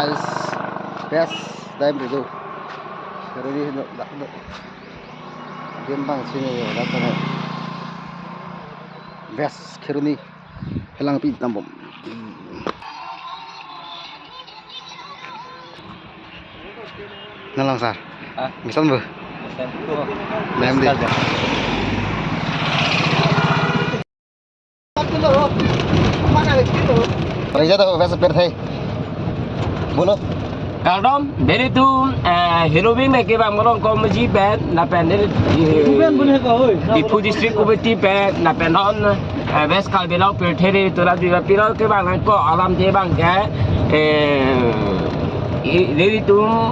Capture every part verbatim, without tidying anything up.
Guys, best time itu. Kheroni, no, dak, dak. Game bang sini yo, dak, dak. Best Kheroni. Helangpi dambom. Nalang sir. Ah. Misan bu. Misan bu. Mem di. Misan bu. Raja to best per the. Bolo. Kardom, nelitum, eh, Hirobing me kevang Molong Committee pen, lapen neli, eh, Diphu District Committee pen, lapen non, eh, West Karbi Anglong pirthe nelitum la dira piro kevang nangkok alam je bang ke, eh, i-, nelitum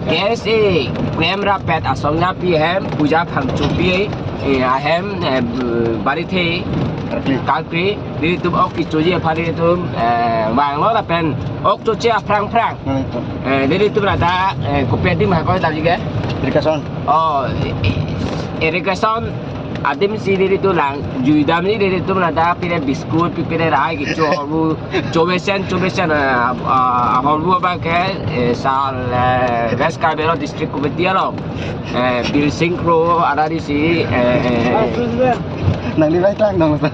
K S A Klem Rapet Asong Japi ahem, Puja Phangchopi, eh, ahem, eh, Barithe, Karkli. Karkli. Nelitum ok kechoji aphan nelitum, eh, vanglo lapen ok choche aphrang phrang. Hmm. Eh, nelitum ladak, eh, kopi adim ha ko tadi ke? Irrigation. Oh, i-, i-, irrigation adim si nelitum lang, jui damji nelitum ladak pire biscuit, pi-, pire rai kecho ahormu, chobesen, chobesen, eh, ah, ahormu abang ke, eh, sal, eh, West Karbi Anglong District Committee along. Eh, Bilsing Kro, arari si, eh, Nang di baik lang dong, Ustaz.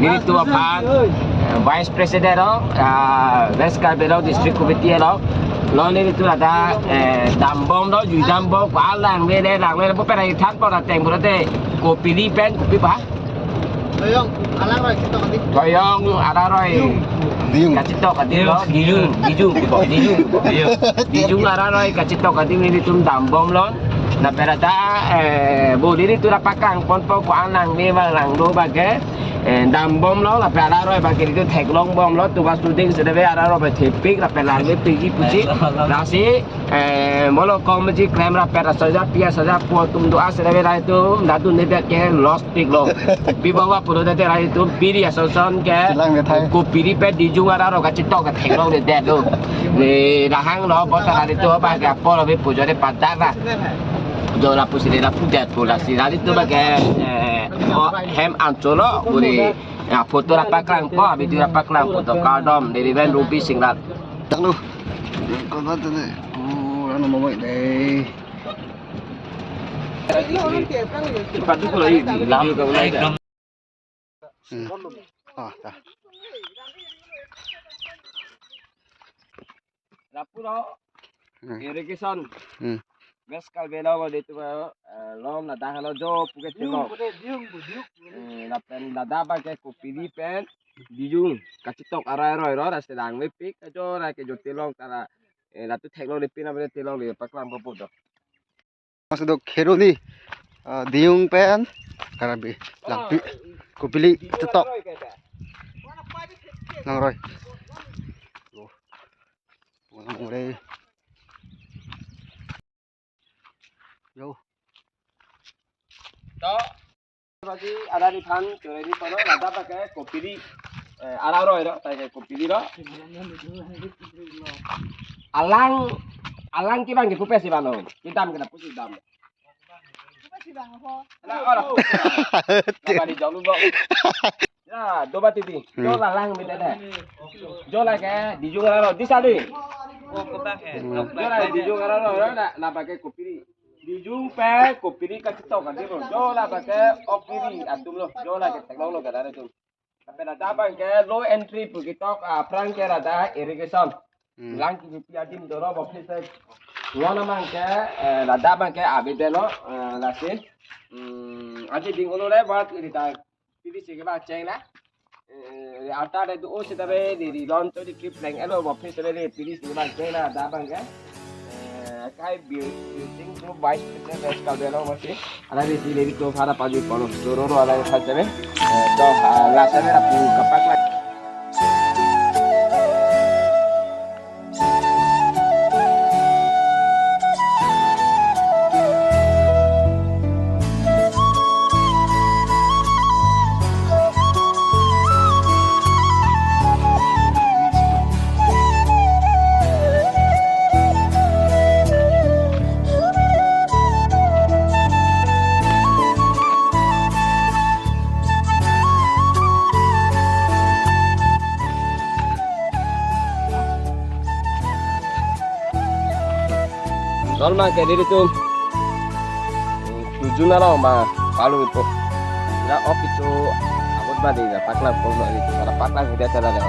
Nelitum aphan, eh, Vice President along, ah, West Karbi Anglong District Committee along. Lo nelitum ladak, eh, dambom lo, jui dambom, ko-an langve le, langve le, bo pera ithan pora teng pora te, kopili pen, kopi ba? Toyong, alaroi, kachetok adim. Toyong, alaroi. Diyung. Kachetok adim lo, diyung, diyung, diyung, diyung. Diyung alaroi, kachetok adim nelitum dambom lo. Lapen ladak, eh, bo nelitum lapaklangponpo ko-an langme ma langlo abang ke. Eh, dambom lo, lapen alaroi abang ke nelitum theklongbom lo, tuba student sedave alaroi abang thepik, lapen langmepikji pusi. Lasi, eh, Molong Committee Klem Rapet Asong Japi Asong Japo atum do-an sedave latum, nadu nedak ke loss piklo. Pi bawa pulo date latum piri asonson ke. Chelang methai. Kopili pen diyung alaroi kachetok ke theklong nedet lo. Ne lahang lo bota latum abang ke apor abi pujo de padak la. Pujo lapu sini lapu det pula si latum abang ke, eh, oh, hem anchot lo puri. Ya, photo lapaklangpo, video lapaklangpo to kardom, neli pen Ruby Singlat. Tanglo. Kau tadi. Oh, ano mamai deh. Hmm. Ah, ta. Lapu lo. Hmm. Irrigation. Hmm. West Karbi Anglong lo nelitum, eh, lom ladak lo jo puke tilo. Eh, lapen ladak abang ke kopili pen diyung kachetok alaroi ro, rasi langmepik ajo ra ke jo tilong tara, eh, latum theklongle pin abang tilongle paklang papo do. Masuk do Kheroni, ah, diyung pen karabi langpi kopili chetok. Nangroi. Oh. Nangroi. Yo. To. Bagi ada di pan, tu di kono, ada pakai kopili, eh, alaroi lo, pakai kopili lo. Alang, alang kibang ke kupe si bano. Kita mungkin apa si dam. Kupe si bang ho. Ada orang. Apa di jong lu, Bang? Ya, do ba titi. Hmm. Jo la lang mi tete. Jo la ke, diyung alaroi, disa di. Oh, kebang he. Hmm. Jo la diyung alaroi, na, na pakai kopili. Diyung pen kopili kachetok adim lo. Jo la pakai ok pili atum lo. Jo la ke theklong lo ke dari atum. Tapi ladak abang ke low entry pu ketok, ah, aphrang ke ladak irrigation. Hmm. Lang kipi adim dolo bo phese. Lo na abang ke, eh, ladak abang ke abi delo, eh, lasi. Hmm, aji ding ulo le bat irita P D C kevang cheng na. Eh, ata de do o seta be di di don to di keep lang elo bo phese le P D C kevang cheng na ladak abang ke. Eh, kai building to vice president West Karbi Anglong masi. Ada di sini di to para paju polo. Roro roro ada di sini. Eh, to, ah, lasa ni aku kapak lah. Nol ma ke diri tum. Tujuh na lo ma palu ipo. Na op itu abot ba di na paklang pon lo itu. Para paklang udah cara dah.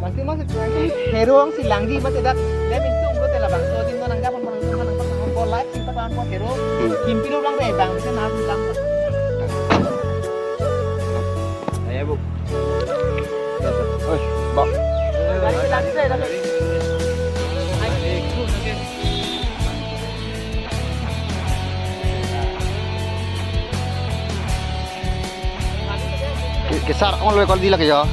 Pasti masih Heru si langji mati dak. Dia minta umur telah bang. So, di mana nggak pernah pernah pernah pernah pernah live kita pernah pernah Heru. Kimpi lu bang deh bang. Bisa nahan bilang. Ayo bu. Oi, bak. Lagi lagi deh lagi. Ke-, kesar ong lo kol di lagi ya.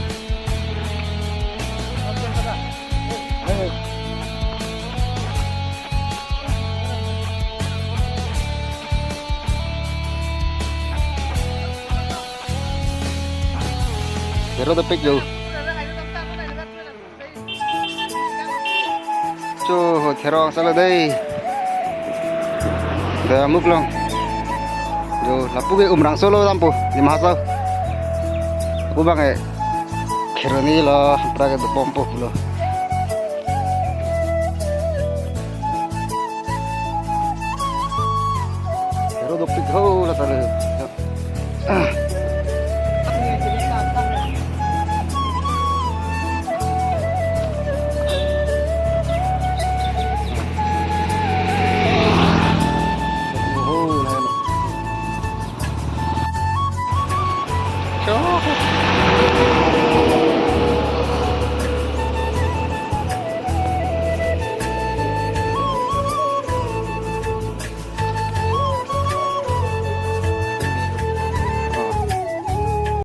Pero dopik jo. Cho, Kherong salo dei. Da muklong. Jo, lapu ke Umrangso lo dampo, di Mahasao. Lapu bang e. Kheroni lo, pra ke dopompo lo. Kheroni dopik ho la salo.